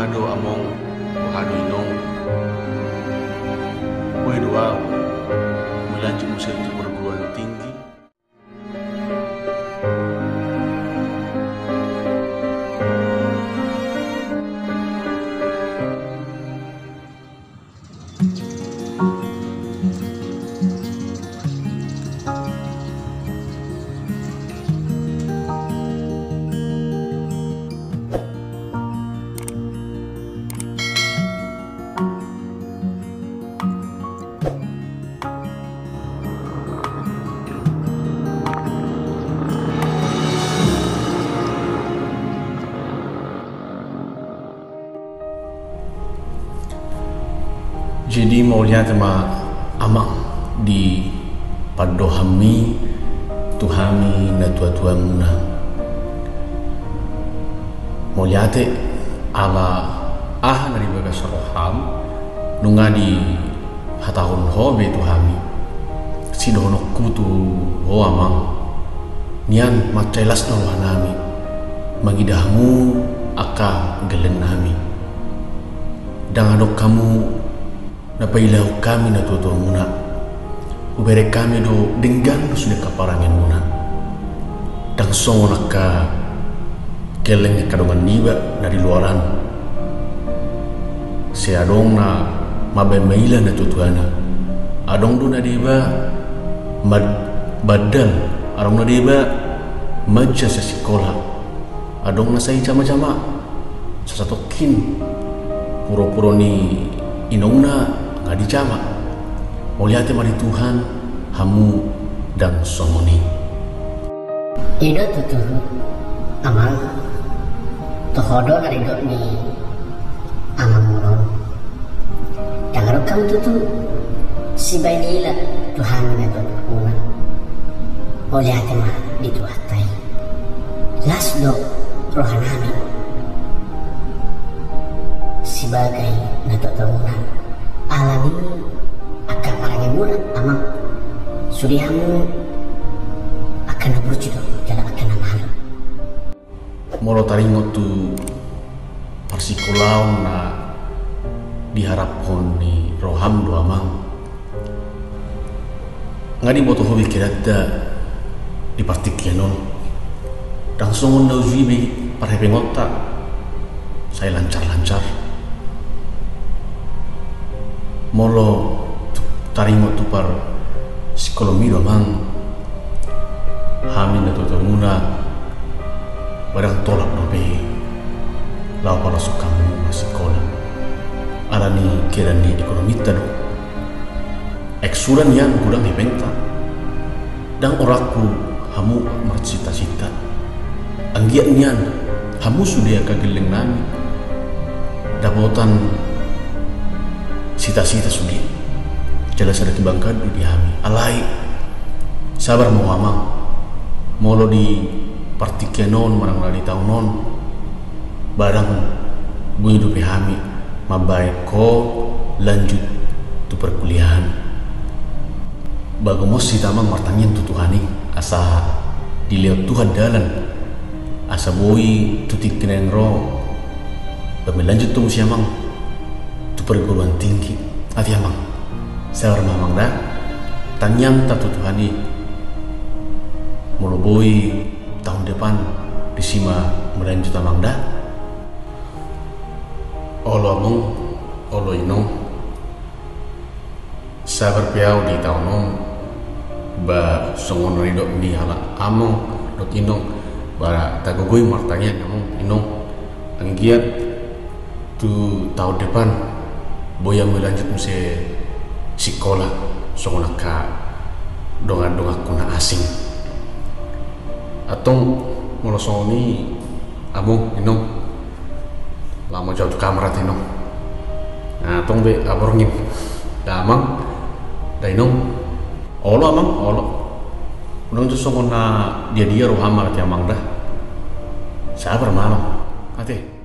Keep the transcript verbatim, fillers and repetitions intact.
Aha do among, aha do inong, boi do ahu melanjut muse tu perguruan tinggi. Jadi mauliate ma amang di pandohanmi tu hami natuatuamuna. Mauliate ala aha na di bagas roham nunga dihatahon ho be tu hami. Sidohononku tu ho amang, nian mansai las do rohanami mangida hamu angka gellengnami. Ndang adong hamu na pailahon hami natuatuamuna. Hubereng hami do denggan do sude angka parangemuna. Ndang songon angka gelleng ni angka dongan niba na di luaran. Sai adong na mambahen maila natuatuana. Adong do na deba mad-, bandal, adong na deba mansai sikola. Adong na sai jama-jama. Sasatongkin puropuro ni inongna nga dijama. Mauliate ma di Tuhan, hamu ndang songon i. I do tutu amang, toho do na nidok ni amangmuna on. Ndang adong hamu tutu sibahen ila tu hami natuatuamuna. Mauliate ma di Tuhanta i. Las do rohanami sebagai natuatuamuna. Alani angka parangemuna amang, sude hamu angka na burju do jala angka na malo. Molo taringot tu parsikolaon na diharaphon ni roham do amang, nga diboto ho be keadanta di partingkian on. Ndang songon na uju i be parhepengonta sai lancar-lancar. Molo tu-, taringot tu parsikolaonmi do amang, hami natuatuamuna barang tolap dope laho palasuk hamu marsikola. Alani keadaan ni ekonomita do. Eksuran nian godang hepengta. Ndang orakku hamu marsitasita. Anggiat nian hamu sude angka gellengnami dapotan sitasita sude. Jala sada kebanggaan do di hami. Alai sabar ma ho amang. Molo di partingkian on manang na di taon on, barang boi dope hami mambahen ho lanjut tu perkuliahan. Ba gomos hita amang martangiang tu Tuhan i asa dilehon Tuhan dalan asa boi tu tingki na naeng ro ba melanjut ho muse amang tu perguruan tinggi. Ate amang, sabar ma amang da. Tangiangta tu Tuhan i, molo boi taon depan disi ma melanjut amang da. Olo among, olo inong, sabar pe ahu di taon on. Ba songon na nidok ni halak among dohot inong, ba tagogoi martangiang among inong, anggiat tu taon depan boi ahu melanjut muse sikola songon angka dongan-donganku na asing. Antong molo songon i among inong, laho ma jo ahu tu kamar ate inong. Nah, antong be aborngin da amang da inong. Olo amang, olo. Unang jo songon na dia-dia roham ate amang da. Sabar ma amang ate.